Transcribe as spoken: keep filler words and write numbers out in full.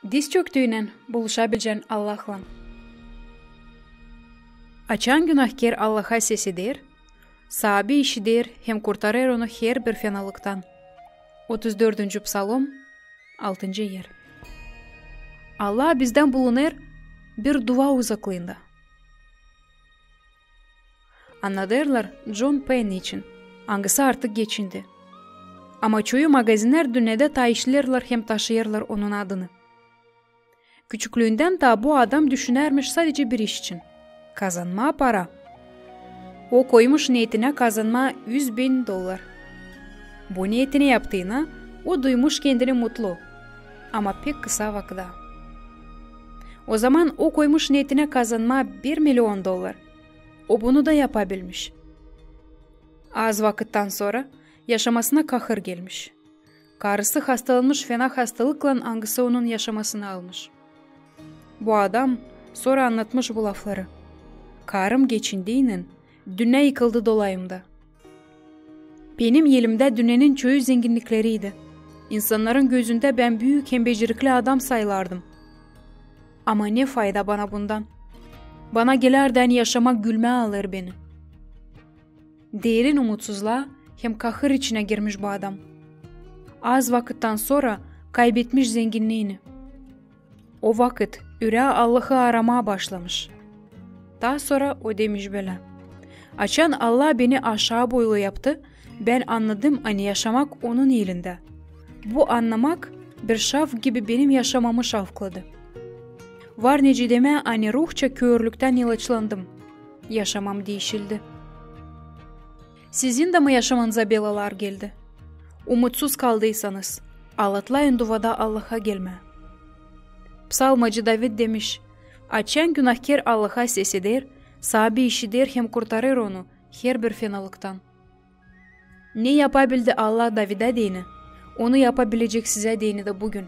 Diz çöktüynän buluşabilecän Allahlan. Açan günahkär Allaha ses eder, saabi işider hem kurtarêr onu herbir fenalıktan. Otuz dördüncü psalom, altıncı er. Allah bizdän bulunêr bir dua uzaklıında. Annadêrlar John Penn için, angısı artık geçindi. Ama çoyu magazinnär dünnedä taa işleyerlär hem taşıyêrlar onun adını. Küçüklüündän taa bu adam düşünärmiş sadecä bir iş için: kazanmaa para. O koymuş neetinä kazanmaa üz bin dollar. Bu neetini yaptıına, o duymuş kendini mutlu. Ama pek kısa vakıda. Ozaman o koymuş neetinä kazanmaa bir milion dollar. O bunu da yapabilmiş. Az vakıttan sora yaşamasına kahır gelmiş. Karısı hastalanmış fena hastalıklan, angısı onun yaşamasını almış. Bu adam sora annatmış bu lafları: karım geçindiynän dünnä yıkıldı dolayımda. Benim elimdä dünnenin çoyu zenginnikleriydi. İnsannarın gözündä bän büük hem becerikli adam sayılardım. Ama ne fayda bana bundan? Bana gelärdi, ani yaşamak gülmää alêr beni. Derin umutsuzlaa hem kahır içinä girmiş bu adam. Az vakıttan sora kaybetmiş zenginniini. O vakıt ürää Allahı aramaa başlamış. Taa sora o demiş bölä: açan Allah beni aşaa boylu yaptı, bän annadım, ani yaşamak onun elindä. Bu annamak bir şavk gibi benim yaşamamı şavkladı. Var nicä demää, ani ruhça körlüktän ilaçlandım. Yaşamam diişildi. Sizin dä mı yaşamanıza belalar geldi? Umutsuz kaldıysanız, alatlayın duvada Allaha gelmää. Psalmacı David demiş: açan günahkär Allaha ses eder, saabi işider hem kurtarêr onu herbir fenalıktan. Ne yapabildi Allah Davidä deyni, onu yapabilecek sizä deyni dä büün.